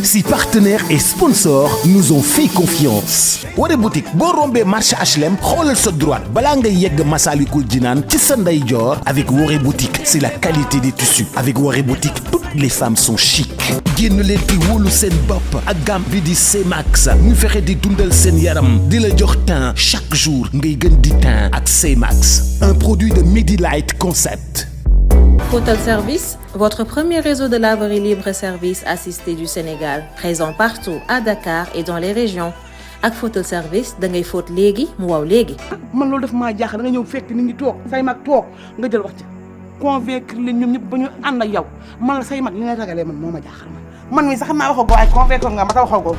Si partenaires et sponsors nous ont fait confiance. Woré boutique boo rombee marché HLM xoolal sa droite balaa ngay yegg Massalikul Jinaan ci sa ndeyjoor. Avec Woré boutique, c'est la qualité des tissus. Avec Woré boutique, toutes les femmes sont chic. génn leen di wóolu seen bopp ak gamme bi di C-Max ñu fexe di dundal seen yaram di la jox teint chaque jour ngay gën di teint ak C-Max. Un produit de Medilight Concept. Photal Service, votre premier réseau de laverie libre et service assisté du Sénégal, présent partout à Dakar et dans les régions. Ak Photal Service da ngay fóot léegi mu waaw léegi. man loolu daf maa jaaxal da nga ñëw fekk nit ñi toog say mag toog nga jël wax ci convaincre leen ñoom ñëpp ba ñu ànd ak yow man la say mag li ngay ragalee man moo ma jaaxal man mii sax xam naa waxoo ko waaye convaincre nga ma ta waxoo ko.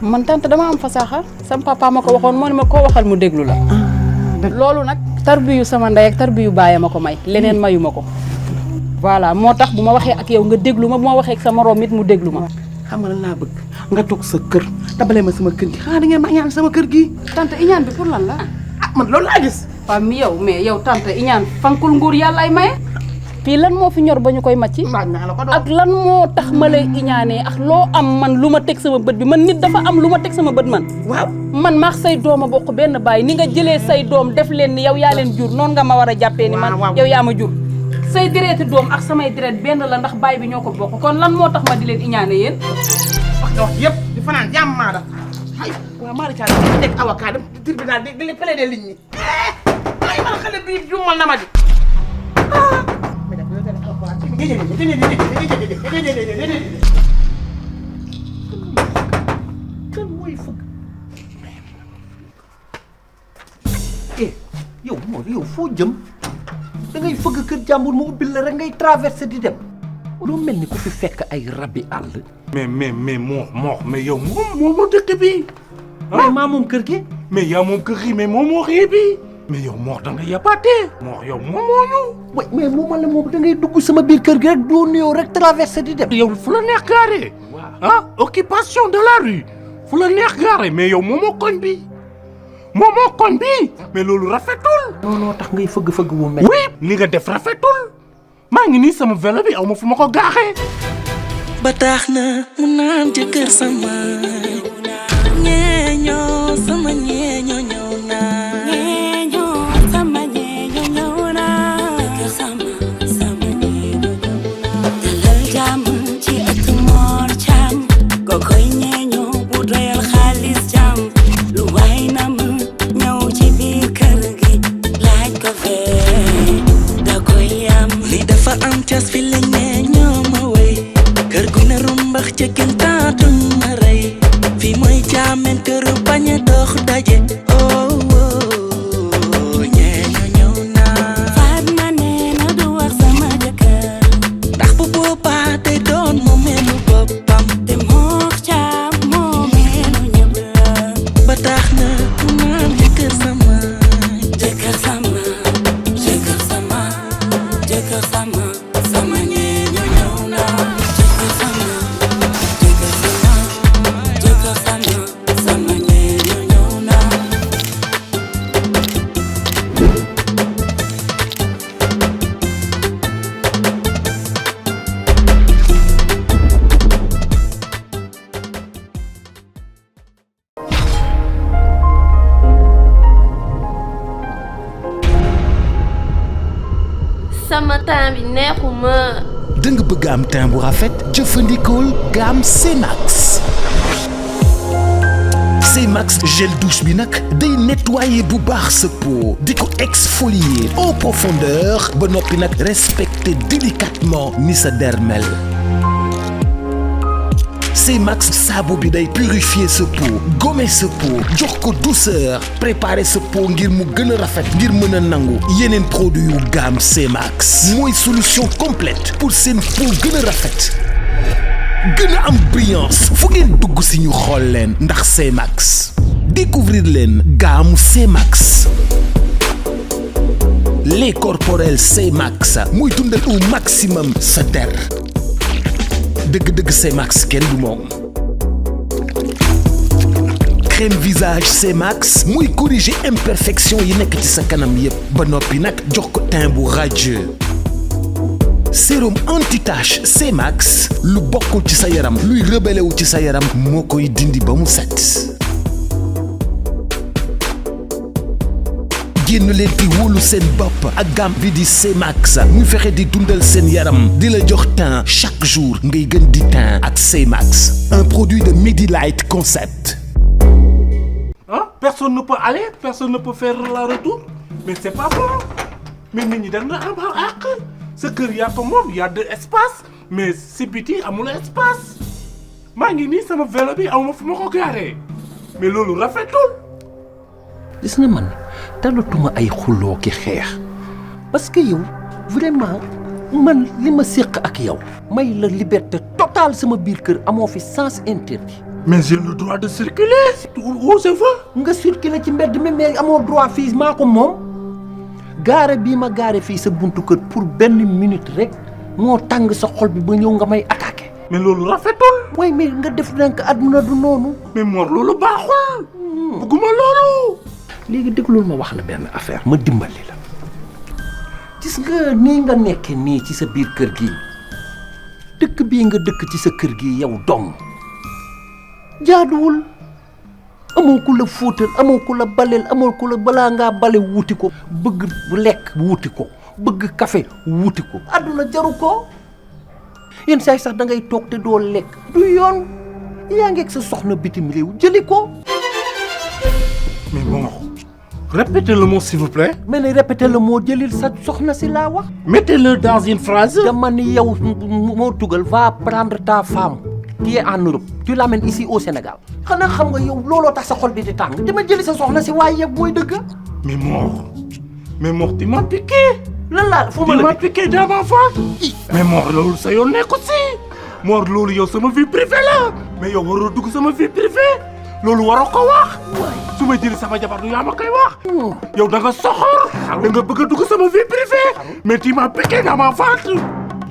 man tante dama am fasaaxa sama papa ma ko waxoon moo ne ma koo waxal mu déglu la. loolu nag tarbiyu sama ndey ak tarbiyu baay ma ko may leneen mayu ma ko. voilà moo tax bu ma waxee ak yow nga déglu ma bu ma waxee ak sa morom it mu déglu ma. xam nga lan laa bëgg nga toog sa kër tabalee ma sama kër gi xanaa da ngeen ma ñaan sama kër gi. tante iñaan bi pour lan la. man loolu laa gis. waaw mi yow mais yow tante iñaan fankul nguur yàllaay maye. fii lan moo fi ñor ba ñu koy macci. ak lan moo tax ma lay iñaanee ak loo am man lu ma teg sama bët bi man nit dafa am lu ma teg sama bët man. waaw man maax say doom a bokk benn baay ni nga jëlee say doom def leen ni yow yaa leen jur noonu nga ma war a jàppee ni man yow yaa ma jur. say direeti doom ak samay direet benn la ndax baay bi ñoo ko bokk kon lan moo tax ma di leen iñaane yéen. wax nga wax yëpp di fanaan jàmm maa da ay waaw maa da caa di nekk avocat dem tribunal di leen plaider liñ ñi ay man xale bi juumal na ma di kan mooy fëgg yow moo yow foo jëm da ngay fëgg kër jàmbur mu ubbil la rek ngay traversé di dem loo mel ni ku fi fekk ay rabi àll. mais mais yow moom dëkk bi. mais maa moom kër gi. mais yaa moom kër gi mais moom moo xëy bi. mais yow moo da nga yabaatee. yow moom moo ñu. oui mais moom la moom da ngay dugg sama biir kër gi rek doo nuyoo rek traversé di dem. yow fu la neex gaare. ah occupation de la rue. fu la neex gaare mais yow moomoo koñ bi. moomoo koñ bi. mais loolu rafetul. looloo tax ngay fëgg wu mel. oui li nga def rafetul. maa ngi nii sama vélo bi aw ma fu ma ko gaaxee. ba tax na mu naan jëkkër sama ñeeñoo sama ñeeñoo ñëw naa. ñeeñoo sama ñeeñoo ñëw naa. jëkkër sama ñeeñoo ñëw naa. dalal jàmm ci ëtt Mor Thiam kokoy ñeeñoo bu doyal xaalis jàmm lu waay na mu ñëw ci biir kër gi laaj ko fee da koy yam li dafa am cas fi la ñeeñoo ma wéy kër gu ne rumbax ca kenn taatuñ ma rey fii mooy jaamen kër bañ a dox daje oh ñeeñoo ñëw naa. Fatma nee na du wax sama jëkkër ndax bu boobaa day doon moomeelu boppam te Mor Thiam moomeelu ñëpp la ba tax na mu naan jëkkër sama jëkkër sama jëkkër sama jëkkër sama sama ñeeñoo ñëw naa. jëkkër sama jëkkër sama jëkkër sama sama ñeeñoo ñëw naa. sama temps bi neexuma. da nga bëgg am teint bu rafet jëfandikool gamme C-Max. C-Max gel douche bi nag day nettoyer bu baax sa peau di ko exfolier en profondeur ba noppi nag respecter délicatement ni sa dermel. C-Max saabu bi day purifier sa peau gommer sa peau jox ko douceur préparer sa peau ngir mu gën a rafet ngir mën a nangu yeneen produit yu gamme C-Max mooy solution complète pour seen peau gën a rafet gën a am brillance fu ngeen dugg si ñu xool leen ndax C-Max découvrir leen gamme C-Max lait corporel C-Max muy dundal au maximum sa der dëgg-dëgg C-Max kenn du moom crème visage C-Max muy corriger imperfection yi nekk ci sa kanam yépp ba noppi nag jox ko teint bu radieux. sérum anti-tache C-Max lu bokkul ci sa yaram luy rebelle wu ci sa yaram moo koy dindi ba mu set. génn leen di wóolu seen bopp ak gamme bi di C-Max ñu fexe di dundal seen yaram di la jox teint chaque jour ngay gën di teint ak C-Max un produit de Medilight Concept. Hein? Personne ne peut aller, personne ne peut faire la retour. Mais c'est pas bon. Mais nit ñi dañ la am àq. Sa kër yaa ko moom y a de espace mais si biti amul espace. maa ngi nii sama vélo bi awma fu ma ko gaaree mais loolu rafetul. gis nga man talatuma ay xuloo ki xeex parce que yow vraiment man li ma séq ak yow may la liberté totale sama biir kër amoo fi sens interdit. mais j'ai le droit de circuler où je veux. nga circuler ci mbedd mi mais amoo droit fii maa ko moom gaare bii ma gaare fii sa buntu kër pour benn minute rek moo tàng sa xol bi ba ñëw nga may attaqué. mais loolu rafetul. waaye mais nga def nank àdduna du noonu. mais Mor loolu baaxul. bëgguma loolu. léegi déglul ma wax la benn affaire ma dimbali la gis nga nii nga nekke nii ci sa biir kër gi dëkk bii nga dëkk ci sa kër gi yow dong jaaduwul amoo ku la fóotal amoo ku la baleel amoo ku la balaa ngaa bale wuti ko bëgg lekk wuti ko bëgg café wuti ko àdduna jaru ko yenn saay sax da ngay toog te doo lekk du yoon yaa ngeeg sa soxna bitim réew jëli ko. mais bon répétez le mot s'il vous plaît. mais ne répétez le mot jëlil sa soxna si laa wax. mettez-le dans une phrase. dama ni yow moo tugal va prendre ta femme qui est en Europe tu l'amènes ici au Sénégal xanaa xam nga yow looloo tax sa xol bi di tàng dama jëli sa soxna si waaye yëpp mooy dëgg. mais Mor tu m'as piqué. lan laa fu ma la tu m'as piqué dans ma vente. mais Mor loolu sa yoon nekku si. Mor loolu yow sama vie privée la. mais yow waroo dugg sama vie privée. loolu waroo ko wax. su ma jëli sama jabar du yaa ma koy wax. yow da nga soxor. da nga bëgg a dugg sama vie privée. mais tu m'as piqué dans ma vente.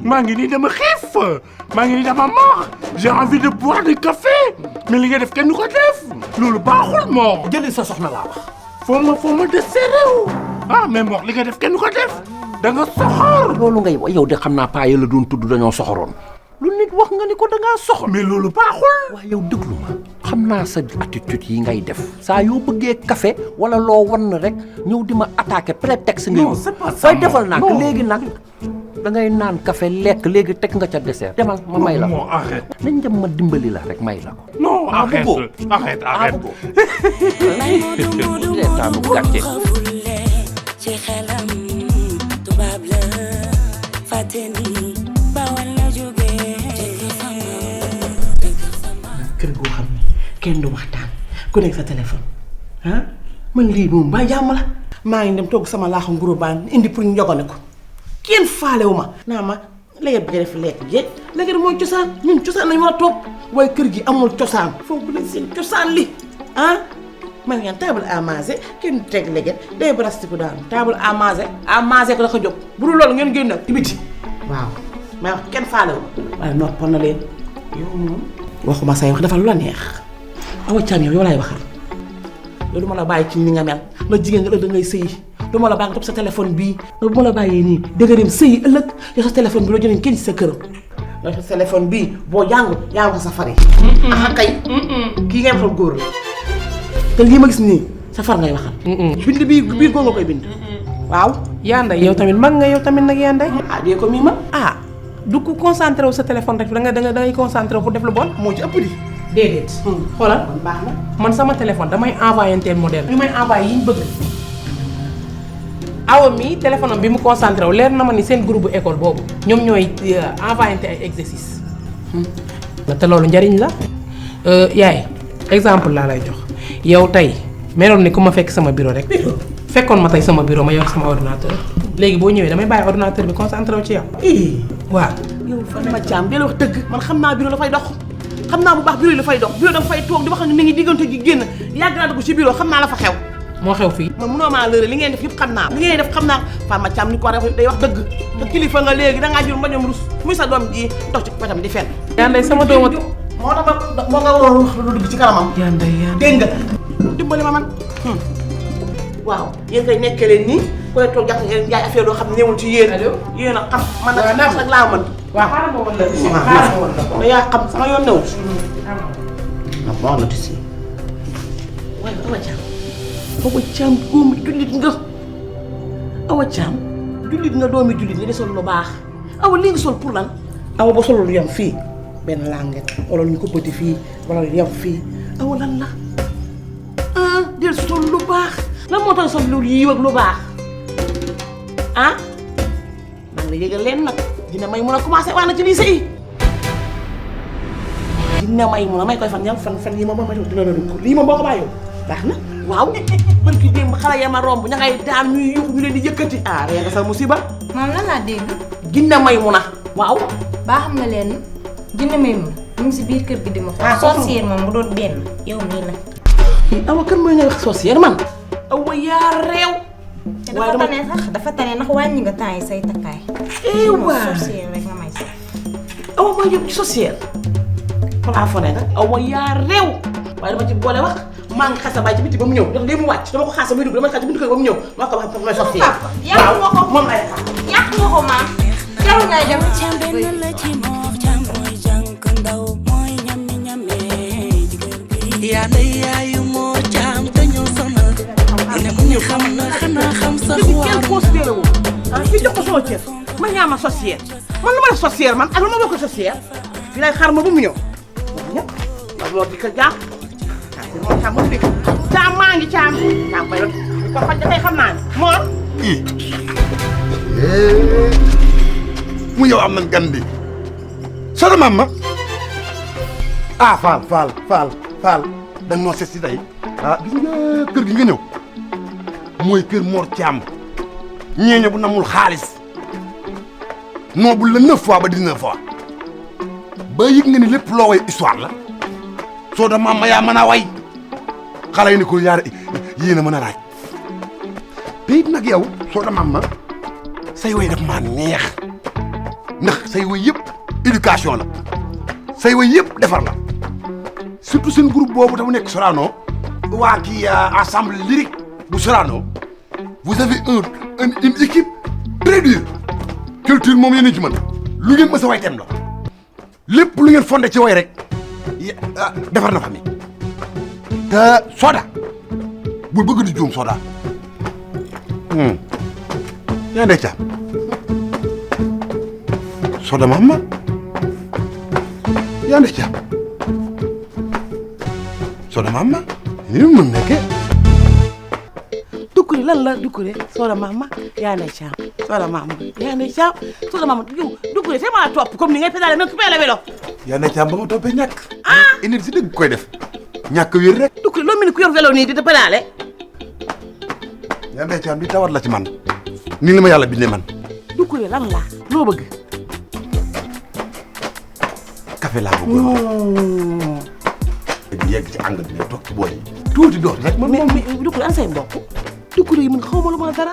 maa ngi nii dama xiif. maa ngi nii dama mar. j'ai envie de boire du café. mais li nga def kenn du ko def. loolu baaxul Mor. jëli sa soxna laa wax. foo ma desserré wu. ah mais Mor li nga def kenn du ko def. da nga soxor. loolu ngay wax yow de xam naa paa yi la doon tudd dañoo soxoroon. lu nit wax nga ni ko da ngaa soxor. mais loolu baaxul. waaye yow déglu ma xam naa sa attitude yi ngay def saa yoo bëggee café wala loo wan rek ñëw di ma attaqué prétexte ngay. non c'est pas ça waaye defal nag léegi nag da ngay naan café lekk léegi teg nga ca dessert. demal ma may la ko non arrête. nañ dem ma dimbali la rek may la ko. non arrête arrête. reetaanu gàcce. ci xelam tubaab la fàtte ni bawal la jógee kër goo xam ne kenn du waxtaan ku nekk sa téléphone ah man lii moom ba jàmm la. maa ngi dem togg sama laaxu nguru baan indi pour ñu jogane ko kenn faalewu ma. naa ma léegi bi nga def lekk jeeg léegi mooy cosaan ñun cosaan lañu war a toog waaye kër gi amul cosaan. foofu lañ seen cosaan li ah man ngeen table à manger kenn teg léegi day brastiku daanu table à manger ko dafa jóg bu dul loolu ngeen génn ci biti waaw may wax kenn faalewu ma waaye noppal na leen yow moom. waxuma say wax dafa lu la neex Awa Thiam yow laay waxal yow du ma la bàyyi ci ni nga mel na jigéen nga ëllëg da ngay sëyi du ma la bàyyi nga topp sa téléphone bii bu ma la bàyyee nii da nga dem sëyi ëllëg yow sa téléphone bi loo jëlee kenn ci sa këram yow sa téléphone bii boo jàngul yaa wax sa far yi aha kay kii ngay waxal góor la te lii ma gis nii sa far ngay waxal bind bii biir góor nga koy bind waaw yaa nday yow tamit mag nga yow tamit nag yaa nday ah dee ko mii ma ah du ko concentré wu sa téléphone rek da ngay concentré wu pour def lu bon. moo ci ëpp di déedéet. xoolal kon baax na man sama téléphone damay envoyé tel modèle. li may envoyé yi ñu bëgg. awa mi téléphone am bi mu concentré wu leer na ma ni seen groupe école boobu ñoom ñooy envoyé ay exercice te loolu njariñ la. yaay exemple laa lay jox yow tey meloon ni ku ma fekk sama bureau rek. fekkoon ma tey sama bureau ma yor sama ordinateur. léegi boo ñëwee damay bàyyi ordinateur bi concentré wu ci yow. waaw. yow fan ma caam deel wax dëgg man xam naa bureau la fay dox xam naa bu baax bureau la fay dox bureau dafa fay toog di wax ne ni ngi diggante gi génn yàgg naa dugg ci bureau xam naa la fa xew. moo xew fii. man mënoo maa lëre li ngeen def yëpp xam naa li ngeen def xam naa fan ma caam ni ko wax day wax dëgg te kilifa nga léegi dangaa jur mbañam rus muy sa doom ji dox ci wetam di fenn. yaa nday sama doom moo tax moo nga waroon wax lu dugg ci kanamam. yaa nday yaa dégg nga dimbali ma man waaw yéen kay nekkee leen nii ku ne toog jàpp ngeen jaay affaire doo xam ne newul ci yéen yéen a xam man nag nag laa mën waaw xaaral ma woon la xaaral ma woon la ko. yaa xam sama yoon newul ndax ma wax la tisi waaye Awa Thiam doomi jullit nga Awa Thiam jullit nga doomi jullit nga di sol lu baax awa li nga sol pour lan awa ba solul yem fii benn langet wala lu ñu ko bëti fii wala lu yem fii awa lan la del sol lu baax lan moo tax sol lu yiw ak lu baax maa ngi la yëgal leen nag dina may mun a commencé wax na ci lycée yi dina may mun a may koy fan ñam fan yi ma dina la dugg lii moom boo ko bàyyoo baax na waaw bën ki démb xale ya ma romb ña ngay daan ñuy yuux ñu leen di yëkkati ree nga sa musiba maam lan laa dégg ginna may mun a waaw baa xam nga leen ginna may mun mu ngi si biir kër gi di ma xool sorcière moom mu doon benn yow mii la awa kan mooy nga wax sorcière man awa yaa réew te dafa tane sax dafa tane ndax wàññi nga temps yi say takkaay waa sorcière rek nga may sax awa mooy yëpp ci sorcière plafonné nga awa yaa réew waaye dama ci boole wax maa ngi xasa bàyyi ci biti ba mu ñëw ndax léegi mu wàcc dama ko xaasa muy dugg dama xaar ci buntu kër ba mu ñëw maa ko wax mooy sorcière yàq nga ko moom lay xaar yàq nga ko maam jarul ngay dem yaa ndey yaayu moo caam te ñoo sonal ne ku ñu xam na xanaa xam sax kenn considéré wu fi jox ko sama cër ma ñaama sorcière man lu ma def sorcière man ak lu ma bokk sorcière fi lay xaar ma ba mu ñëw ñëpp ma moo di ko jàpp moo caam moo di caam maa ngi caam bay doon ko faj dafay xam naa ne moor mu yow am nañ gan di soxna Mama Fall da nga noo seet si tey gis nga kër gi nga ñëw mooy kër Mor Thiam ñeeño bu namul xaalis noobul la 9 fois ba 19 fois ba yëg nga ni lépp loo way histoire la soxna Mama yaa mën a way xale yi ni ko yaar yéen a mën a raaj te it nag yow soxna Mama say way daf maa neex ndax say way yëpp éducation la say way yëpp defar la surtout seen groupe boobu dafa nekk Sorano waa kii ensemble lyrique bu Sorano vous avez une équipe très dure culture moom yéen a ci mën lu ngeen mës a way tem la lépp lu ngeen fondé ci way rek defar na fa mi te Soda bul bëgg di juum Soda yaa ndey caam Soda Mama yaa ndey caam Soda Mama ni mu mën nekkee dukkure lan la dukkure Soda Mama yaa ndey caam Soda Mama yaa ndey caam Soda Mama yow dukkure c'est ma topp comme ni ngay pédale mais ku pédale vélo yaa ndey caam ba ma toppee ñàkk énergie dëgg koy def ñàkk wér rek dukkure loo mel ni ku yor vélo nii di pédale yaa ndey caam di tawat la ci man nii la ma yàlla bindee man dukkure lan la loo bëgg café laa bëgg di yegg ci ànd bi toog ci bool yi tuuti doon rek man mais dukkure an say mbokk dukkure yi man xaw ma lu ma la dara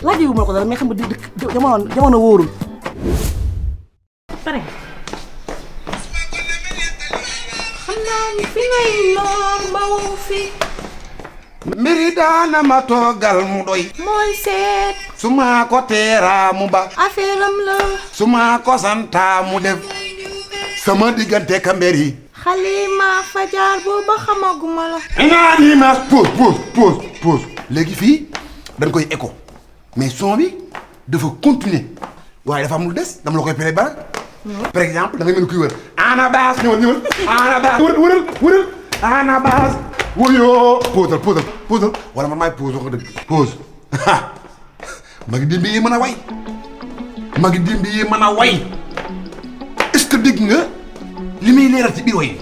laajee wu ma la ko dara mais xam nga dëkk jamono wóorul pare xam naa ni fi ngay noon ba wow fi mbiri daana ma toogal mu doy mooy seet su ma ko teeraa mu ba affaire am la su ma ko santaa mu def sama diggante ka mbir yi Xalima fajar booba xamaguma la naa ni ma pause léegi fii dañ koy écho mais son bi dafa continuer waaye dafa am lu des dama la koy pere ba par exemple da nga mel kuy wër ana baas ñëwal ana baas wëral ana baas wuyoo posal wala man maay pause wax dëgg pause magi démb yi mën a way magi démb yi mën a way est-ce que dégg nga li muy leeral ci biir way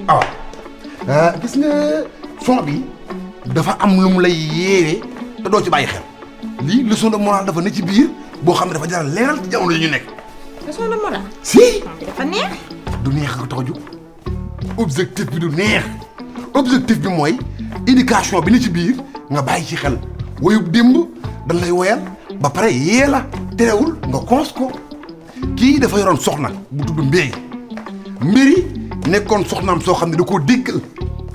waaw gis nga son bi dafa am lu mu lay yeewee te doo ci bàyyi xel lii leçon de morale dafa ne ci biir boo xam ne dafa jaral leeral ci jamono yi ñu nekk. leçon de morale si dafa neex du neex ko tax a jóg objectif bi du neex objectif bi mooy éducation bi ne ci biir nga bàyyi ci xel woyub démb dañ lay woyal ba pare yee la terewul nga cons ko kii dafa yoroon soxna bu tudd mbiri nekkoon soxnaam soo xam ne da koo déggal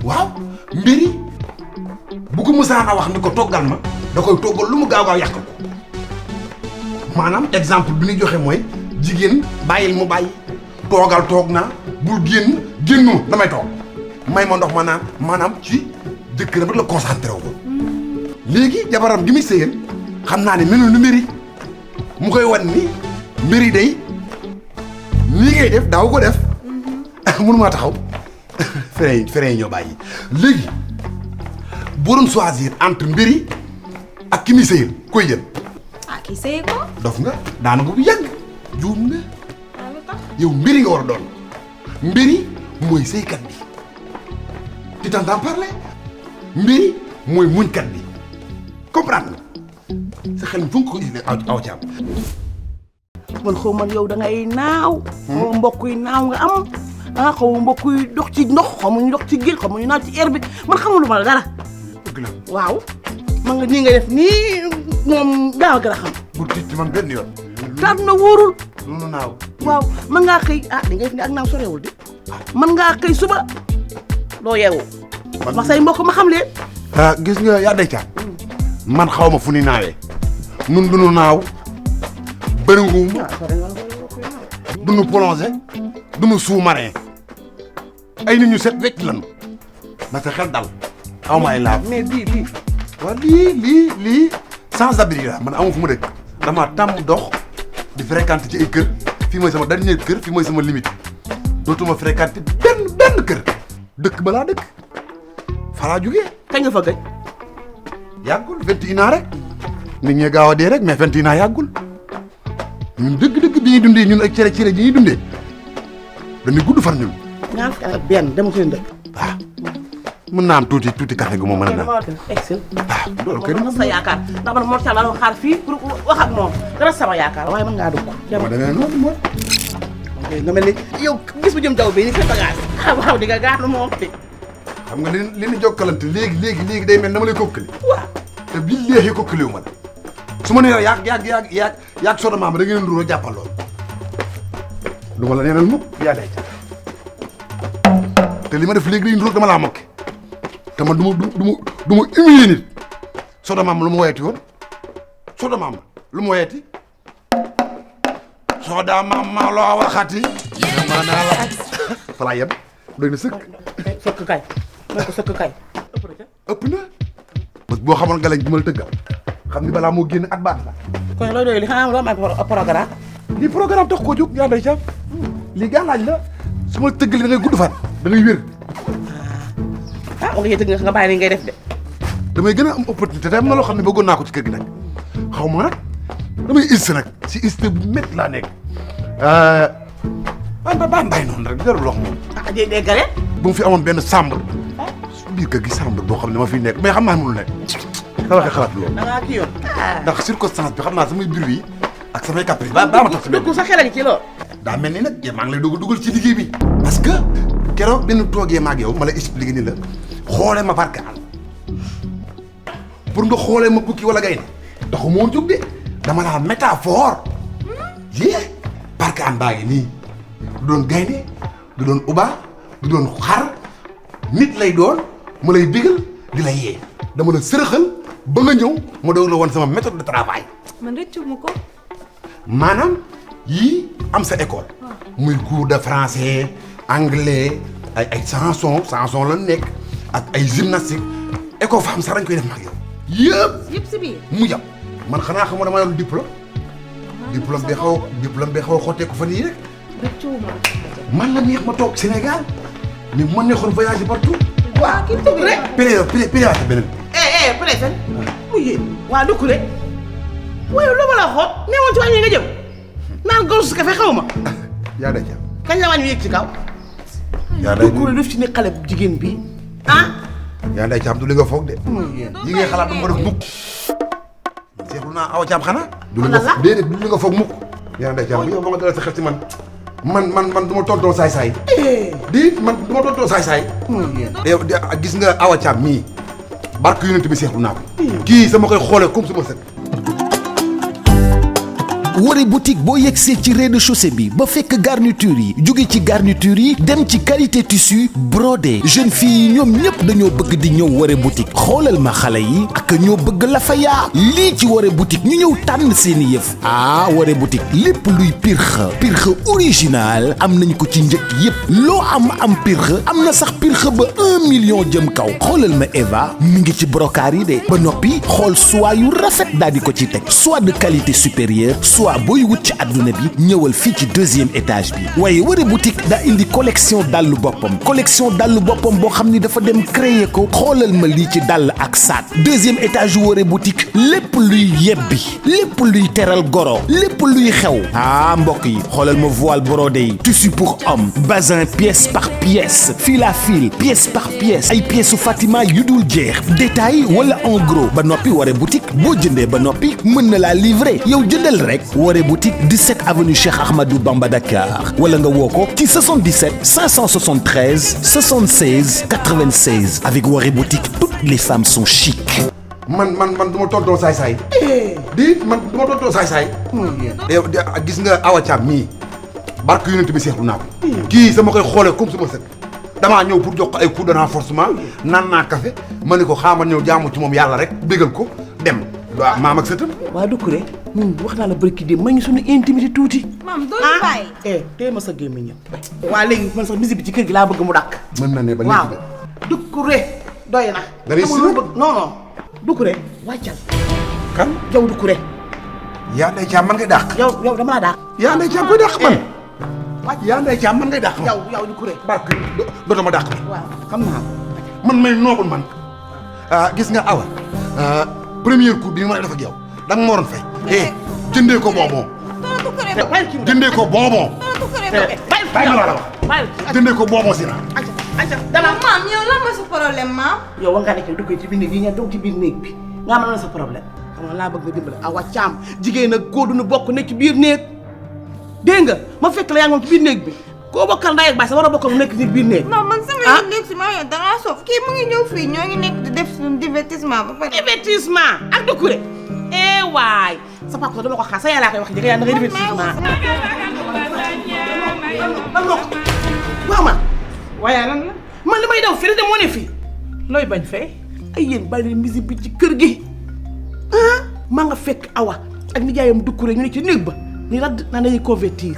waaw mbiri ko musaana wax ni ko toggal ma da koy toggal lu mu gaaw gaaw yàq ko maanaam exemple bi ñu joxe mooy jigéen bàyyil mu bàyyi toogal toog naa bul génnu damay toog may ma ndox ma naan maanaam ci jëkkëram rek la concentré wu ko léegi jabaram gi muy sëyal xam naa ne melul ni mbiri mu koy wan ni mbiri day nii ngay def daaw ko def mënumaa taxaw frein yi ñoo bàyyi léegi boo doon choisir entre mbiri ak ki muy sëyal koy jël kii sëye ko dof nga daana bu yàgg juum nga yow mbiri nga war a doon mbiri mooy sëykat bi tu t'entends parler mbiri mooy muñkat bi comprendre nga sa xel mi fu nga ko gisee aw caam man xaw man yow da ngay naaw xaw mbokk yi naaw nga am xaw mbokk yi dox ci ndox xaw ma ñu dox ci géej xaw ma ñu naaw ci air bi man xamuluma la dara dëgg la waaw man nga nii nga def nii moom daaw gën a xam bu tiit ci man benn yoon taat na wóorul noonu naaw waaw man ngaa xëy li ngay def ni ak naaw sorewul di man ngaa xëy suba doo yeewu ma say mbokk ma xam leen gis nga yaa day caam man xaw ma fu ni naawee nun duñu naaw bëringuum duñu plongé duñu sous-marin ay nit ñu set wecc lañu na sa xel dal aw ma ay laab mais bii waaw lii sans abri la man amu fu ma dëkk dama tàmm dox di fréquenter ci ay kër fii mooy sama dernier kër fii mooy sama limite dootuma fréquenter benn kër dëkk ba laa dëkk fa laa jógee kañ nga fa gëj yàggul 21 ans rek nit ñee gaaw a dee rek mais 21 ans yàggul ñun dëgg-dëgg bi ñuy dundee ñun ak cere ji ñuy dundee dañuy gudd fan ñun. ñaar fukki at ak benn dama seen dëkk. waaw mën naa am tuuti café gu ma mën a naan. excel. loolu kay dama sa yaakaar ndax man moo tax ma xaar fii pour wax ak moom dara sama yaakaar waaye mën ngaa dugg. ma demee noonu mooy. nga mel ni yow gis bu jëm jaww bi ni sa bagage waaw di nga gaatu moom de. xam nga li ñu jokkalante léegi day mel dama lay kokkali. waaw te billaahi kokkaliwu ma la su ma nee la yaag soda maam da ngeen nduroo jàppal lool du ma la neenal mukk yaa day te li ma def léegi day nduroo dama laa mokke te man du ma humilier nit soda maam lu ma woyati woon soda maam lu ma woyati soda maam maa loo waxati ma naa la fa laa yem doy na sëkk sëkk kay ko sëkk kay ëpp na bés boo xamoon galañ bi ma la tëggal xam ni balaa moo génn at baat la kon loolu doy li xanaa loo may programme lii programme tax koo jóg yaa day caam lii gàllaaj la su ma tëggalee da ngay gudd fan da ngay wér wax nga tëgg nga bàyyi li ngay def de damay gën a am opportunité te am na loo xam ne bëggoon naa ko ci kër gi nag xaw ma nag damay iste nag si iste bu métti laa nekk baan bàyyi noonu rek jarul wax moom dee gare bu mu fi amoon benn chambre su biir kër gi chambre boo xam ne ma fiy nekk mais xam naa mënul nekk ka waxee xalaat loolu da ngaa kii yoon ndax circonstance bi xam naa samay bruit yi ak samay caprice daa ma tax dugg sa xel a ngi ci loolu daa mel ni nag maa ngi lay dugal ci liggéey bi parce que keroog bi ñu toogee maag yow ma lay expliqué ni la xoolee ma barke an pour nga xoolee ma bukki wala gaynde taxu moo jóg de dama laa métaphore yée barke an baa ngi nii du doon gaynde du doon uba du doon xar nit lay doon ma lay digal di la yee dama la sërëxal ba nga ñëw ma doog la woon sama méthode de travail man rëccu mu ko maanaam yii am sa école muy cours de français anglais ay chanson la nekk ak ay gymnastique école femme sax dañ koy def mag yow yëpp si biir mu jàpp man xanaa xamoo dama yor diplôme bi xaw a xottee ko fan yii rek rëccu ma man la neex ma toog Sénégal mais bu ma neexoon voyager partout waaw kii dugg rek péré waate beneen préfet mu yéen waa dugg rek waaye lu ma la xool nee woon ci wàññi nga jëm naan gawsu su kafe xaw ma yaa day jàpp kañ la wàññi yéeg ci kaw yaa day dugg def ci ne xale bu jigéen bi yaa day caam du li nga foog de yi ngay xalaat du ma def mukk seexlu naa awa caam xanaa du li nga foog déedéet du li nga foog mukk yaa day caam bu yow ba nga dalal sa xel ci man du ma tontoo saay-saay déet man du ma tontoo saay-saay yow gis nga awa caam mii barke yonent bi seexlu naa ko kii sama koy xoolee comme suma sët Woré boutique boo yegsee ci rez-de-chaussée bi ba fekk garniture yi jóge ci garniture yi dem ci qualité tissu brodé jeune fille yi ñoom ñëpp dañoo bëgg di ñëw Woré boutique xoolal ma xale yi ak ñoo bëgg la fa yaa lii ci Woré boutique ñu ñëw tànn seeni yëf Woré boutique lépp luy pirxe original am nañ ko ci njëkk yépp loo am pirxe am na sax pirxe ba 1 million jëm kaw xoolal ma Eva mi ngi ci brocart yi de ba noppi xool soie yu rafet daal di ko ci teg soit de qualité supérieure soit booy wut ci adduna bi ñëwal fii ci 2e étage bi waaye Woré boutique daa indi collection dàllu boppam boo xam ni dafa dem créer ko xoolal ma lii ci dàll ak saat 2e étage Woré boutique lépp luy yebbi lépp luy teral goro lépp luy xew mbokk yi xoolal ma voile brodé yi tissu pour homme bazin pièce par pièce fil à fil pièce par pièce ay pièces su Fatima yu dul jeex détail wala en gros ba noppi Woré boutique boo jëndee ba noppi mën na laa livrer yow jëndal rek Woré boutique 17 avenue Cheikh Ahmadou Bamba Dakar wala nga woo ko ci 77 573 76 96 avec Woré boutique toutes les femmes sont chic. man du ma tontoo saay-saay. di man du ma tontoo saay-saay. gis nga Awa Thiam mii barke yonent bi seexlu naa ko. kii sama koy xoolee comme sama sët damaa ñëw pour jox ko ay coup de renforcement naan naa café ma ne ko xaaral ñëw jaamu ci moom yàlla rek bégal ko dem. waaw maam ak sëtam. waa Doucouré ñun wax naa la barki de ma ñu suñu intimité tuuti. maam doo ñu bàyyi. tey ma sa gémmiñ ñëpp. waa léegi man sax musique bi ci kër gi laa bëgg mu dàkk. mën na ne ba léegi de. Doucouré doy na. da ngay non. Doucouré wàccal. kan yow Doucouré. yaa Ndeye Thiam man ngay dàq. yow dama laa dàq. yaa Ndeye Thiam koy dàq man. yaa Ndeye Thiam man ngay dàq. yow Doucouré. barke dootuma dàq. waaw xam naa man may noobul man. gis nga Awa. premier coup bi ma def ak yow da nga ma waroon fay. jëndee ko bonbon. jëndee ko bonbon. bàyyi ma la wax. jëndee ko bonbon si naa. maam yow lan ma sa problème maam. yow war ngaa nekk dugg ci biir néeg yi ngeen toog ci biir néeg bi nga am na sa problème xam nga laa bëgg nga dimbale Awa Thiam jigéen ak góor duñu bokk nekk ci biir néeg dégg nga ma fekk la yaa ngi moom ci biir néeg bi koo bokkal ndaay ak baay sa war a bokkal mu nekk ci biir néeg. non man sama néeg si maa yow dangaa soof kii mu ngi ñëw fii ñoo ngi nekk di def suñu divertissement ba pare. divertissement ak Doucouré waay sa papa dama ko xaar sa yàlla koy wax jëkkër yaa da ngay divertissement. waaw man waaye lan la. man li may daw fii de moo ne fii. looy bañ fee. ay yéen bàyyi leen musique bi ci kër gi maa nga fekk Awa ak nijaayam Doucouré ñu ne ci néeg ba ni radd naa dañuy convertir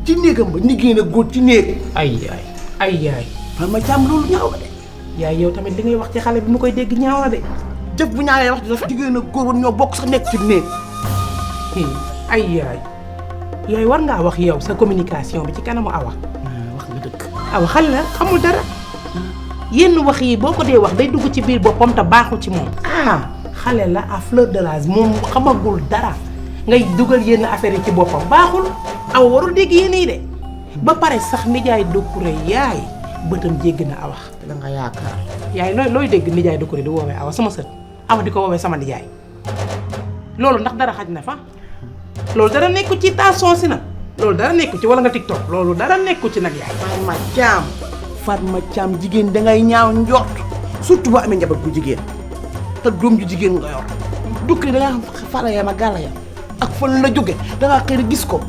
ci néegam ba ni génn a góor ci néeg. ay yaay. fan ma jàmm loolu ñaaw la de. yaay yow tamit li ngay wax ci xale bi mu koy dégg ñaaw la de. jëf bu ñaawee wax dafa jigéen ak góor woon ñoo bokk sax nekk ci néeg. ay yaay war ngaa wax yow sa communication bi ci kanamu Awa. wax nga dëgg. Awa xale la xamul dara. yenn wax yi boo ko dee wax day dugg ci biir boppam te baaxul ci moom. xale la à fleur de l'âge moom xamagul dara ngay dugal yenn affaire yi ci boppam baaxul. Awa warul dégg yéen yi de ba pare sax nijaay Doucouré yaay bëtam jégg na Awa. da nga yaakaar. yaay looy dégg nijaay Doucouré di woowee Awa sama sët Awa di ko woowee sama nijaay loolu ndax dara xaj na fa loolu dara nekku ci tension si nag loolu dara nekku ci wala nga TikTok loolu dara nekku ci nag yaay. Fatma Thiam jigéen dangay ñaaw njort surtout boo amee njaboot bu jigéen te doom ju jigéen nga yor Doucouré dangaa fara yam ak gàlla yam ak fan la jóge dangaa xëy gis ko.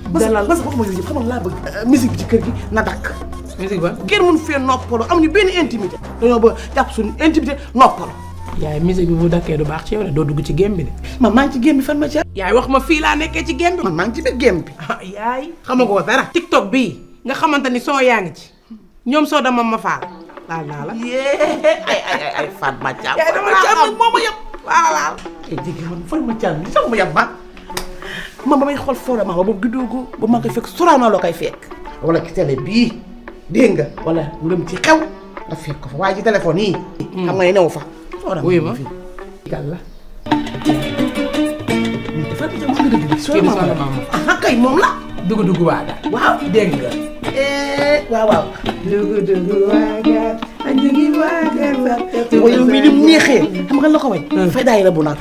dalal parce que waxuma yooyu yëpp xam nga laa bëgg musique bi ci kër gi na dakk. musique ba kenn mënu fee noppaloo amuñu benn intimité dañoo ba jàpp suñu intimité noppaloo. yaay musique bi bu dakkee du baax ci yow de doo dugg ci gém bi de. man maa ngi ci gém bi fan ma ci. yaay wax ma fii laa nekkee ci gém bi. man maa ngi ci biir gém bi. yaay xamagoo dara. TikTok bii nga xamante ni soo yaa ngi ci ñoom soo dama ma faal laal naa la. ay Fatma Thiam. yaay dama Thiam moo ma yëpp waaw. ay dégg man Fatma Thiam li sax ma yab man ba may xool forama ba boobu juddoogu ba maa koy fekk Sorano la koy fekk wala ci télé bii dégg nga wala ngëm ci xew nga fekk ko fa waaye ci téléphone yi xam nga ne newu fa wuyu ma yàlla kay moom la dugg waaga waaw dégg nga waaw dugg waaga a ñu ngi waaga wayu mi dim neexee xam nga la ko way fay daay la bu nar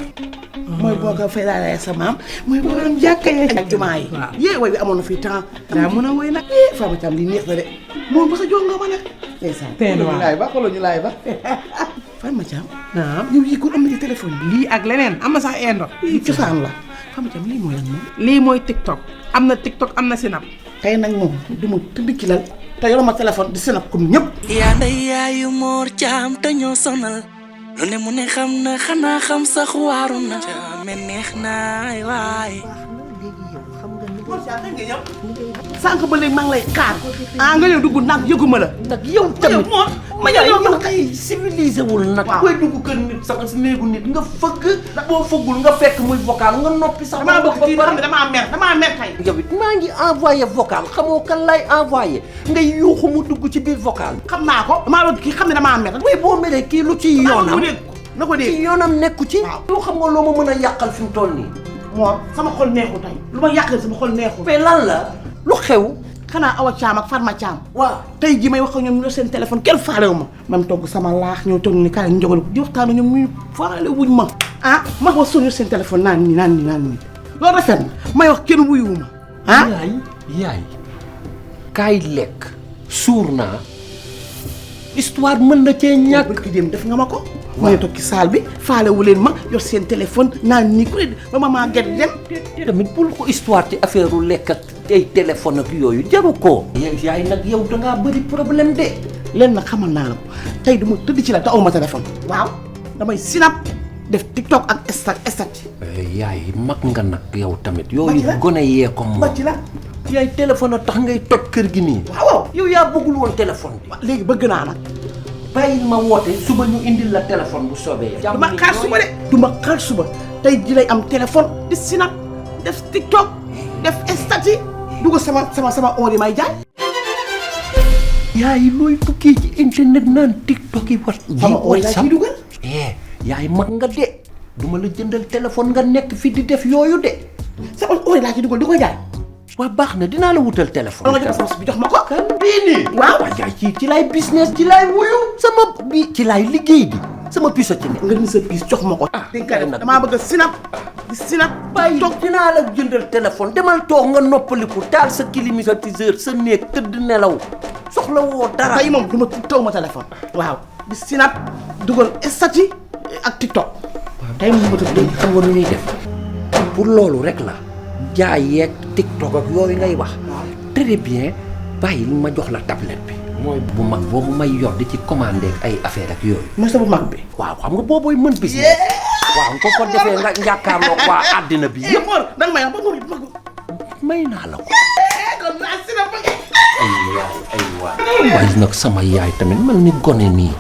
mooy boo ko fay daal sa maam mooy boo doon jàkkee ak jumaa yi. waaw yee way bi amoon na fii temps. daa mën a woy nag. Fatma Thiam lii neex na de moom ba sa jox nga ma nag. ndeysaan. tey laay ba xooloo ñu laay ba. Farma Thiam. naam yow yii ko am na ci téléphone bi. lii ak leneen am na sax indo. lii cosaan la. Farma Thiam lii mooy lan moom. lii mooy TikTok am na TikTok am na Snap. tey nag moom du ma tëdd ci lal te yoruma téléphone di Snap comme ñëpp. yaa nday yaayu Mor Thiam te ñoo sonal lu ne mu ne xam na xanaa xam sax waaru na caame neex naay waay sànq ba léegi maa ngi lay xaar nga ñëw dugg nag yëguma la. nag yow tamit ma yow yow kay civilisé wul nag. waaw booy dugg kër nit sax si néegu nit nga fëgg. boo fëggul nga fekk muy vocal nga noppi sax. damaa bëgg kii nga xam ne damaa mer tey. yow it maa ngi envoyé vocal xamoo kan lay envoyé ngay yuuxu mu dugg ci biir vocal. xam naa ko damaa bëgg kii xam ne damaa mer. waaye boo meree kii lu ci yoonam na ko dégg ci yoonam nekku ci. yow xam nga loo ma mën a yàqal fi mu toll nii. Mor sama xol neexu tey lu ma yàqal sama xol neexu. mais lan la lu xew. xanaa Awa Thiam ak Farma Thiam. waaw tey jii may wax ak ñoom ñu seen téléphone kenn faalewu ma. man togg sama laax ñëw toog ni kaay ñu jógal di waxtaan ak ñoom ñu faale wuñ ma. ma wax suñu seen téléphone naan nii loolu rafet na may wax kenn wuyuwu ma. yaay kaay lekk suur naa histoire mën na cee ñàkk. bëgg dem def nga ma ko. ma ne toog ci saal bi faalewu leen ma yor seen téléphone naan nii ku ne ba ma maa gedd dem. tamit bul ko histoire ci affaire u lekk ak ay téléphone ak yooyu jaru ko. yaay nag yow dangaa bëri problème de. leen nag xamal naa la ko tey dama tëdd ci la te aw ma téléphone. waaw damay Snap def TikTok ak Snapchat. yaay mag nga nag yow tamit. yooyu gone yee ko moom. bàcc la yaay téléphone a tax ngay toj kër gi nii. waaw yow yaa bëggul woon téléphone bi. léegi bëgg naa nag. bàyyil ma woote suba ñu indil la téléphone bu soobee. du ma xaar suba de. du ma xaar suba tey ji lay am téléphone di Snap def TikTok def statut dugg sama on yi may jaay. yaay looy tukkee ci internet naan TikTok yi war. sama on yi laa ciy dugal. yaay mag nga de. duma la jëndal téléphone nga nekk fi di def yooyu de. sama on yi laa ciy dugal di ko jaay. waa baax na dinaa la wutal téléphone. nga jox bi jox ma ko. kan bii nii. waaw yaay ci laay business ci laay wuyu. sama bi ci laay liggéey bi sama piso ci ne. nga ni sa piis jox ma ko. damaa bëgg a Snap di Snap. bàyyi dinaa la jëndal téléphone demal toog nga noppaliku taal sa climatiseur sa néeg tëdd nelaw soxla woo dara. tey moom du ma taw ma téléphone. waaw di Snap dugal statut ak TikTok. waaw tey moom ma tëdd xam nga nu ñuy def pour loolu rek la. jaay yeeg TikTok ak yooyu ngay wax. très bien bàyyi ma jox la tablette bi. mooy bu mag boobu may yor di ci commandé ak ay affaire ak yooyu. mooy sa bu mag bi. waaw xam nga boobooy mën business. waaw nga ko defee nga njàkkaarloo waa àddina bi yëpp. danga may wax ba may naa la ko. kon naa Snap ba ay waay waaye nag sama yaay tamit mel ni gone nii.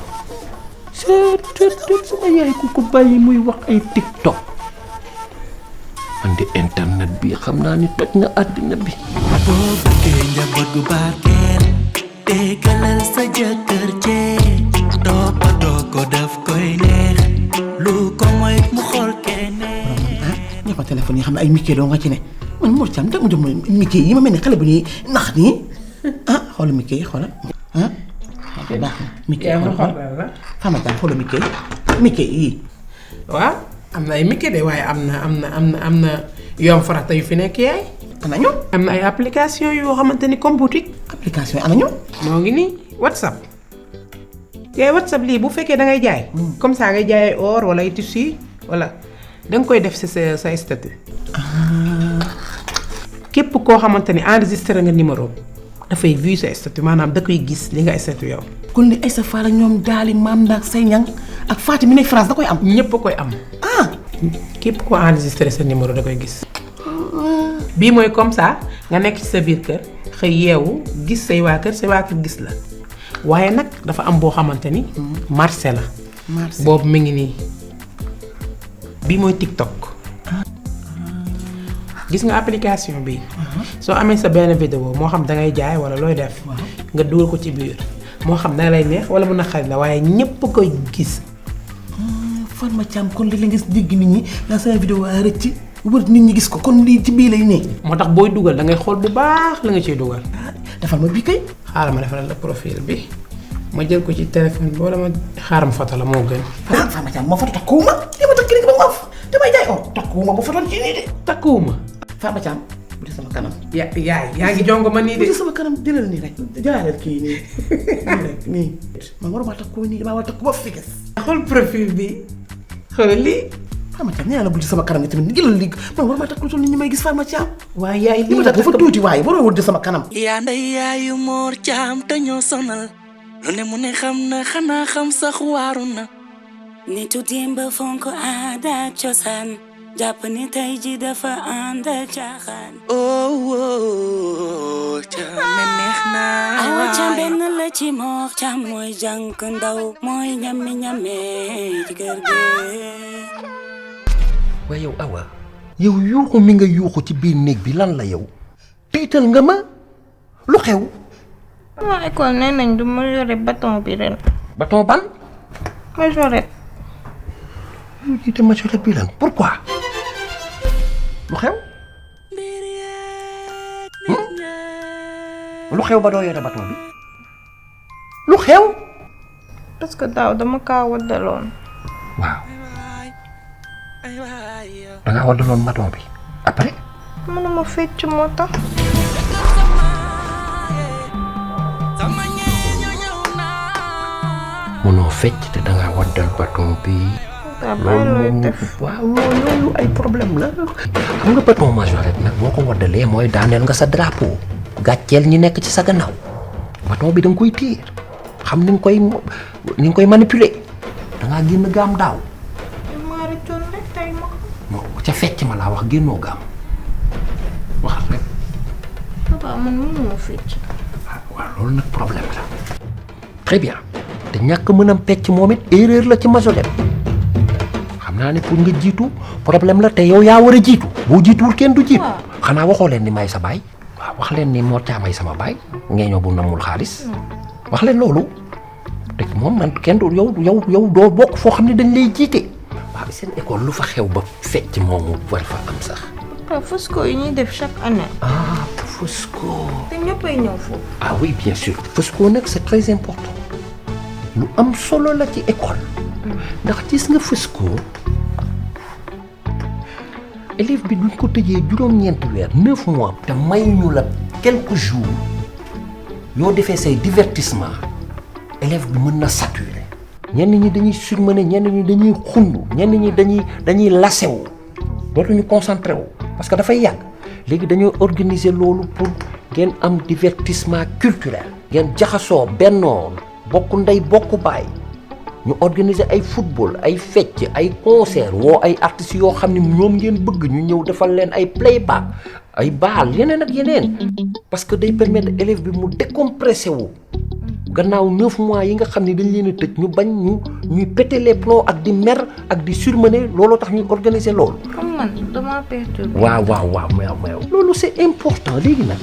sama yaay ku ko bàyyi muy wax ay TikTok. andi internet bi xam naa ni toj nga àddina bi. boo bëggee njaboot gu barkeel déggalal sa jëkkër jee toppatoo ko daf koy neex lu ko mooy mu xool keneen. ña ko téléphone yi xam ne ay Mickey doo nga ci ne man Mor Thiam da mu jëm Mickey yi ma mel ne xale bu ñuy nax nii xoolal Mickey yi xoolal baax na Mickey xoolal Fama Thiam xoolal Mickey yi waaw am na ay Mickey de waaye am na yoom farata yu fi nekk yaay. ana ñu. am na ay application yoo xamante ni comme boutique. application ana ñu. moo ngi nii WhatsApp. yaay WhatsApp lii bu fekkee da ngay jaay. comme ça ngay jaay ay or wala ay tissu wala da nga koy def si sa statut. képp koo xamante ni enregistré nga numéro dafay vu sa statut maanaam da koy gis li nga statut yow. kon li Aïssa Fall ak ñoom daali maam ndaak say ñang ak Fatou mi nekk France da koy am. ñëpp a koy am. képp koo enregistré sa numéro da koy gis. bii mooy comme ça nga nekk ci sa biir kër xëy yeewu gis say waa kër gis la waaye nag dafa am boo xamante ni marché la. boobu mi ngi nii bii mooy TikTok. gis nga application bi soo amee sa benn vidéo moo xam da ngay jaay wala looy def nga dugal ko ci biir moo xam da lay neex wala mu naqari la waaye ñépp koy gis. Farma Thiam kon li la gis dégg nit ñi dans sa vidéo rëcc wër nit ñi gis ko kon lii ci bii lay ne. moo tax booy dugal da ngay xool bu baax la nga ciy dugal. defal ma bii kay. xaaral ma defal la profil bi ma jël ko ci téléphone bi wala ma xaaral ma foto la moo gën. Farma Thiam moo foto takkuwuma li ma takk rek ba mu damay jaay or takkuwuma bu fotoon ci nii de. takkuwuma. Farma Thiam bu di sama kanam. yaa ngi jongo ma nii bu de. di sama kanam jëlal nii rek jaaleel kii nii nii rek nii. man waruma takk ko nii damaa war a takk ba fi gis. xool profil bi xool lii. xam nga nee na bu di sama kanam ni tamit jëlal lii man waruma takk lu toll nii ñu may gis Fatma Thiam. waaye yaay li ma takk dafa tuuti waaye waroo wut di sama kanam. yaa nday yaayu Mor Thiam te ñoo sonal lu ne mu ne xam na xanaa xam sax waaru na nitu démb fonk aada ak cosaan jàpp ni tey ji dafa ànd ak caaxaan oh Thiam neex na awa Thiam benn la ci Mor Thiam mooy jànk ndaw mooy ñame ci kër gi waaye yow Awa yow yuuxu mi nga yuuxu ci biir néeg bi lan la yow tiital nga ma lu xew waa école nee nañ du majorette bâton bi ren. bâton ban majorette. yow jiite majorette bi lan pourquoi lu xew lu xew ba doo yore bâton bi lu xew parce que daaw dama kaa waddaloon. waaw dangaa waddaloon bâton bi après mënuma fecc moo tax. mënoo fecc te dangaa waddal bâton bi loolu waaw loolu ay problème la xam nga bâton majorette nag boo ko waddalee mooy daaneel nga sa drapeau gàcceel ñi nekk ci sa gannaaw bâton bi da nga koy tiir xam ni nga koy manipuler dangaa génn gaam daaw maa rëccoon rek tey ma ko. ca fecc ma laa wax génnoo gaam waxal rek papa man mënuma fecc. waaw loolu nag problème la très bien te ñàkk mën a pecc moom it erreur la ci majorette xam naa ne pour nga jiitu problème la te yow yaa war a jiitu boo jiituwul kenn du jiitu xanaa waxoo leen ni may sa baay waaw wax leen ni Mor Thiam may sama baay ngeeñoo bu namul xaalis wax leen loolu te moom man kenn du yow doo bokk foo xam ne dañ lay jiite waaw seen école lu fa xew ba fecc moomu war fa am sax papa Fosco yi ñuy def chaque année. ah Fosco te ñëppay ñëw foofu. ah oui bien sûr Fosco nag c'est très important lu am solo la ci école ndax gis nga Fosco élève bi duñ ko tëjee juróom-ñeenti weer 9 mois te may ñu la quelques jours yoo defee say divertissement élève bi mën na saturer ñenn ñi dañuy surmené ñenn ñi dañuy xundu ñenn ñi dañuy lasewu dootuñu concentré wu parce que dafay yàgg léegi dañoo organiser loolu pour ngeen am divertissement culturel ngeen jaxasoo bennoo bokk ndey bokk baay ñu organiser ay football ay fecc ay concert woo ay artistes yoo xam ne ñoom ngeen bëgg ñu ñëw defal leen ay playback ay baal yeneen ak yeneen parce que day permettre élève bi mu décompressé wu gannaaw 9 mois yi nga xam ne dañ leen a tëj ñu bañ ñuy péter les plombs ak di mer ak di surmener looloo tax ñuy organiser loolu. comme man dama perturbé. waaw mais loolu c'est important léegi nag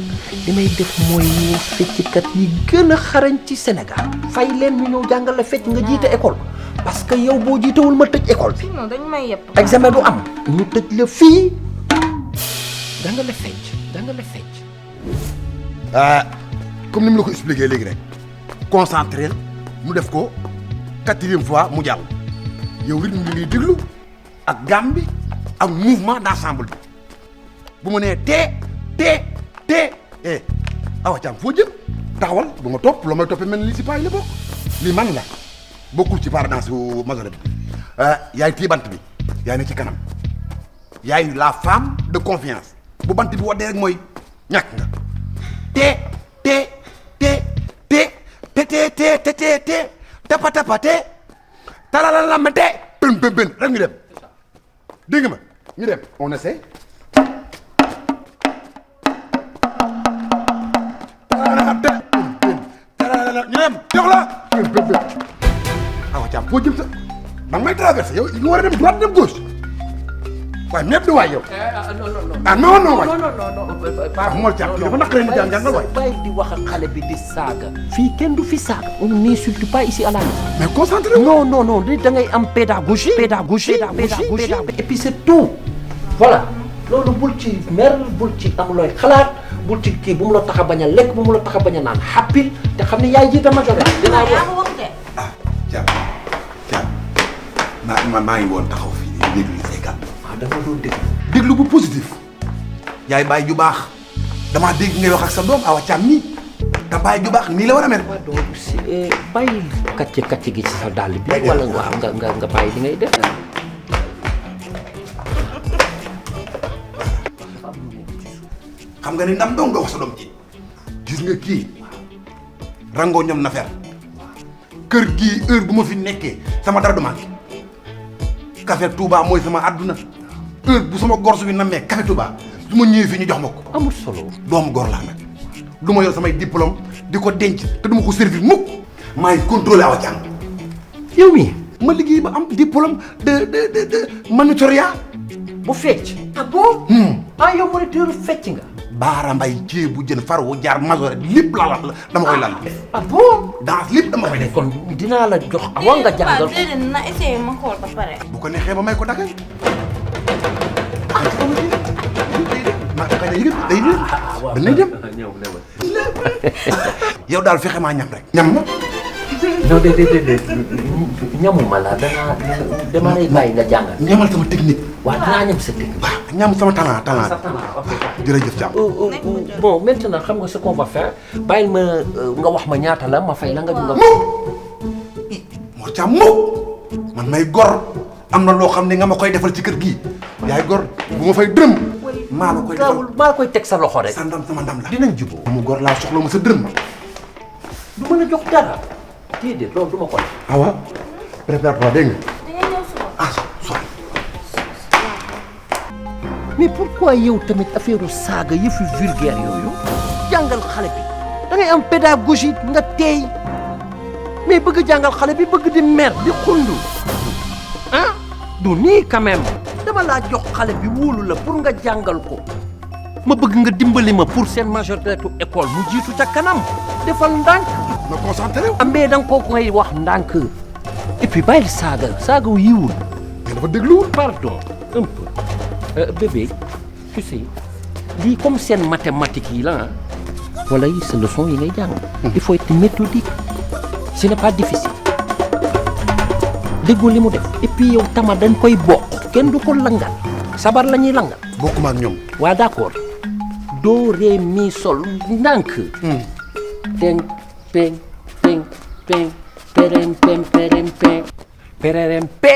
li may def mooy ñu fecckat yi gën a xarañ ci Sénégal fay leen ñu ñëw jàngal la fecc nga jiite école parce que yow boo jiitewul ma tëj école bi. non dañ may yëpp. examen du am ñu tëj la fii jàngal la fecc. comme ni mu la ko expliqué léegi rek concentré mu def ko 4e fois mu jàll yow rythme bi ngay déglu ak gamme bi ak mouvement d'ensemble bi bu ma nee tee Awa Thiam foo jëm taxawal bu nga topp loo may toppee mel ni lii si paa yi la bokk lii man la bokkul ci par danse bu majorette bi yaay tii bant bi yaay ne ci kanam yaay la femme de confiance bu bant bi waddee rek mooy ñàkk nga tee tapatapate talalalamente bën rek ñu dem dégg nga ma ñu dem on essaie ñu dem jox la bën Awa Thiam foo jëm sa ba may traversé yow ñu war a dem droite dem gauche waaye ñëpp di waay yow. ah non waay. ah Mor Thiam kii dafa naqaree mu jàngal waay. bàyyi di wax ak xale bi di saaga. fii kenn du fi saaga. on n'insulte pas ici à la maison. mais concentré wu. non da ngay am pédagogie. et puis c'est tout. voilà loolu bul ci mer bul ci am looy xalaat bul ci kii bu mu la tax a bañ a lekk bu mu la tax a bañ a naan xàppil te xam ne yaay jiite majorité. dinaa wax de. ah Thiam maa ngi woon taxaw fii nii déglu say kàddu. da nga doon déglu. déglu bu positif yaay bàyyi ju baax damaa dégg ngay wax ak sa doom Awa Thiam nii te bàyyi ju baax nii la war a mel. waaw donc si bàyyi kàcce gi ci sa dàll bi. wala waaw nga bàyyi li ngay def. xam nga ni ndam dong nga wax sa doom ji gis nga kii rangoo ñoom na fer kër gii heure bu ma fi nekkee sama dara du manqué café Touba mooy sama àdduna heure bu sama gorsu bi nammee café Touba su ma ñëwee fii ñu jox ma ko. amul solo. doomu góor laa nag du ma yor samay diplôme di ko denc te du ma ko servir mukk maay contrôlé Awa Thiam. yow mii ma liggéey ba am diplôme de managériat bu fecc. ah bon. yow moniteur fecc nga. Baara Mbay ceebu jën far wu jaar majoré lépp la dama koy lal. ah bon. dans lépp dama koy def. kon dinaa la jox awa nga jàngal. waaw déedéet na essayé ma xool ba pare. bu ko neexee ba may ko dagay. day dem. yow daal fexe maa ñam rek. ñam ma. non déedéet ñamuma la dama lay bàyyi nga jàngal. ñamal sama technique. waaw dinaa ñam sa technique. waaw ñam sama talent. ok jërëjëf Thiam. bon maintenant xam nga ce qu'on va faire bàyyil ma nga wax ma ñaata la ma fay la nga. Mor Thiam man may gor am na loo xam ne nga ma koy defal ci kër gii yaay gor bu ma fay dërëm. maa la koy defal maa la koy teg sa loxo rek. sa ndam sama ndam la. dinañ jubóo. mu gor laa soxla ma sa dërëm. du ma la jox dara. déedéet loolu du ma ko def. awa prépare-toi dégg nga. mais pourquoi yow tamit affaire saaga yëfi vulgaire yooyu jàngal xale bi da ngay am pédagogie nga teey mais bëgg jàngal xale bi bëgg di mer di xundu ah du nii quand même dama laa jox xale bi wóolu la pour nga jàngal ko ma bëgg nga dimbali ma pour seen majorité école mu jiitu ca kanam defal ndànk. ma concentré wu. mais da nga ko ngay wax ndànk et puis bàyyil saaga wu yiwul. mais dafa dégluwul. pardon un peu. Bébé, tu sais, lii comme seen mathématiques yi la wala yi sa leçon yi ngay jàng. il faut être méthodique. ce n'est pas difficile. déggoo li mu def. et puis yow tama dañ koy bokk. kenn du ko langal. sabar la ñuy langal. bokkuma ak ñoom. waa d'accord. do ré mi sol ndànk. teng peng peng peng perem pem perem peng perem pe.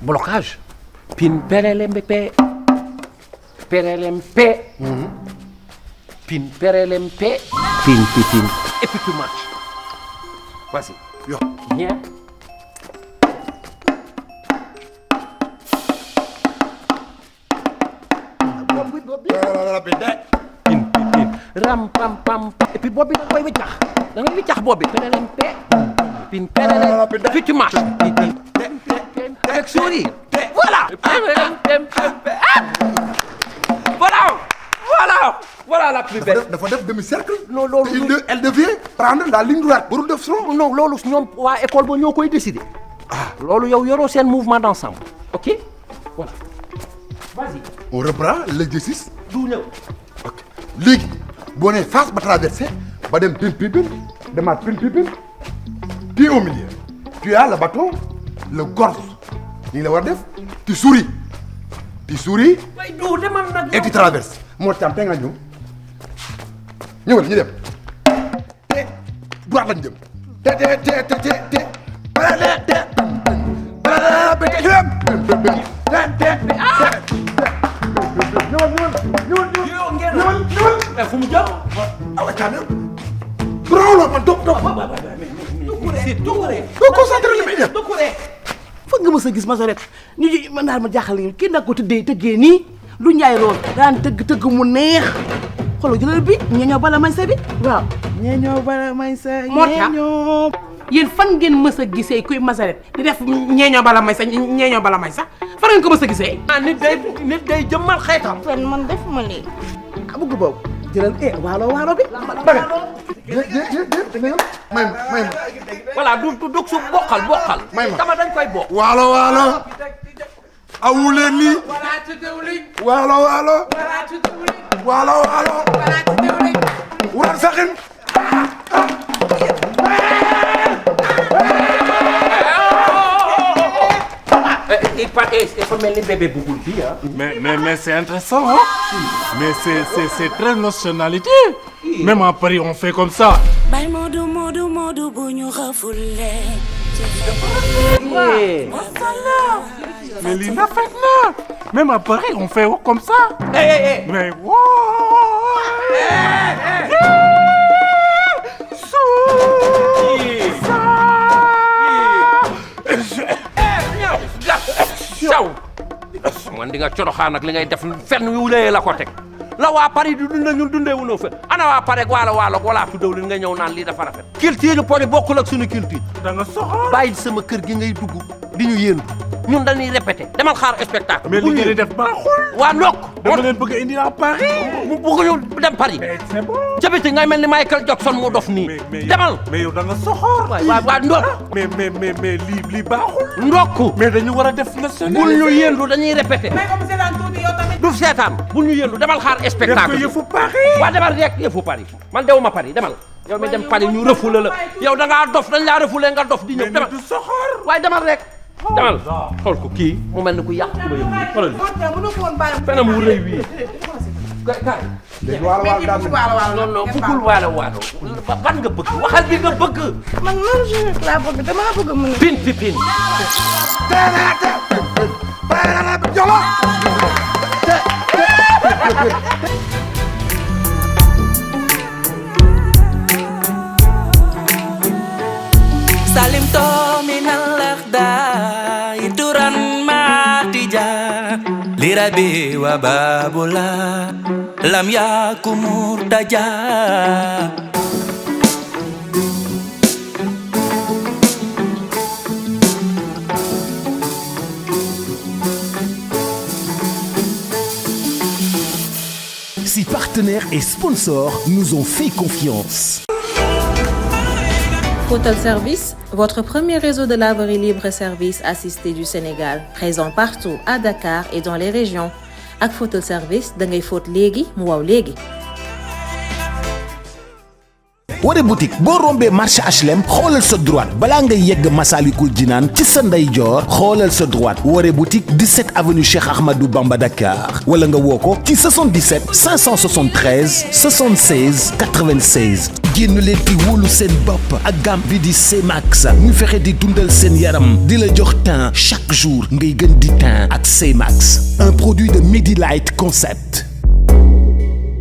blocage. pin perelem pe perelem pe pin perelem pe pin pin et puis tu marches. Vas-y. Yo. Viens. pin ram pam pam et puis boobu da nga koy wiccax da nga wiccax boobu perelem pe pin perelem et puis tu marches avec sourire. Voilà. Voilà la plus belle. dafa def demi-cercle. non loolu elle devait prendre la ligne droite. warul def son. non loolu ñoom waa école ba ñoo koy décider. loolu yow yoroo seen mouvement d'ensemble. ok voilà. vas-y. on reprend l'exercice. du ñëw. ok léegi boo nee face ba traversé ba dem pin pin pin demaat pin pin pin pied au milieu. tu as le bâton le gorge. nii la war a def tu souris. way du demal nag et tu traverses. moo tax te nga ñëw ñëwal ñu dem te droite lañ jëm te fu mu jëm. Awa Thiam bro la man toog doo concentré li may def. foog nga mës a gis Mazorette ñu ji man daal ma jaaxal ni kii nag ko tëggee nii lu njaay lool daan tëgg mu neex xoolal jëlal bi ñeeñoo bala mañ sa bi waaw ñeeñoo bala mañ sa ñeeñoo yéen fan ngeen mës a gisee kuy Mazorette di def ñeeñoo bala may sax fan ngeen ko mës a gisee. nit day jëmmal xeetam. fen man defuma lii. bëgg boobu jëlal waalo bi may voilà du dog su bokkal may ma dama dañ koy bokk. waalo awuleen nii waalo waran saxin dafa mel ni bébé bëggul fii ah. Mais c'est intéressant, hein? Mais c'est très nationalité. Même à Paris, on fait comme ça. Bay Modou bu ñu xafulle. Mais Lina fait là. Même à Paris, on fait comme ça. Mais wow. Saw man di nga coroxaan ak li ngay def fenn yu lay la ko teg la waa Paris du dund ñun dundee wuñu fa ana waa Paris waalo wala su dawlin nga ñëw naan lii dafa rafet culture Paris bokkul ak suñu culture da nga soxor bàyyi sama kër gi ngay dugg di ñu yéen ñun dañuy répété demal xaar spectacle mais li ngeen di def baaxul waa ndokk dama leen bëgg a indi à Paris mu bëgg ñu dem Paris c'est bon ca biti ngay mel ni Michael Jackson mu dof nii demal mais yow da nga soxor waa ndokk mais lii baaxul ndokk mais dañu war a def national bul ñu yéendu dañuy répété du seetaan bul ñu yéendu demal xaar spectacle def ko yëfu Paris waa demal rek yëfu Paris man dewuma Paris demal yow mi dem Paris ñu refoulé la yow da ngaa dof dañ laa refoulé nga dof di ñëw demal du soxor waaye demal rek demal xool ko kii mu mel ni ku yàq ku ba yëngu xoolal fenam wu rëy wii kaay non bëggul waalo ban nga bëgg waxal bi nga bëgg man jeune laa bëgg dama bëgg mu pin pin Salim to minal akhda ituran matija lirabi wa babula lam yakum murtaja Si partenaires et sponsors nous ont fait confiance. Photel Service, votre premier réseau de laverie libre-service assisté du Sénégal, présent partout à Dakar et dans les régions. Ak Photel Service, da ngay fóot léegi mu waw léegi. Wari boutique boo rombee marché HLM xoolal sa droite balaa ngay yegg Massalikul Jinaan ci sa ndeyjoor xoolal sa droite Wari boutique 17 avenue Cheikh Ahmadou Bamba Dakar wala nga woo ko ci 77 573 76 96. génn leen di wóolu seen bopp ak gamme bi di C-Max ñu fexe di dundal seen yaram di la jox teint chaque jour ngay gën di teint ak C-Max un produit de Medilight Concept.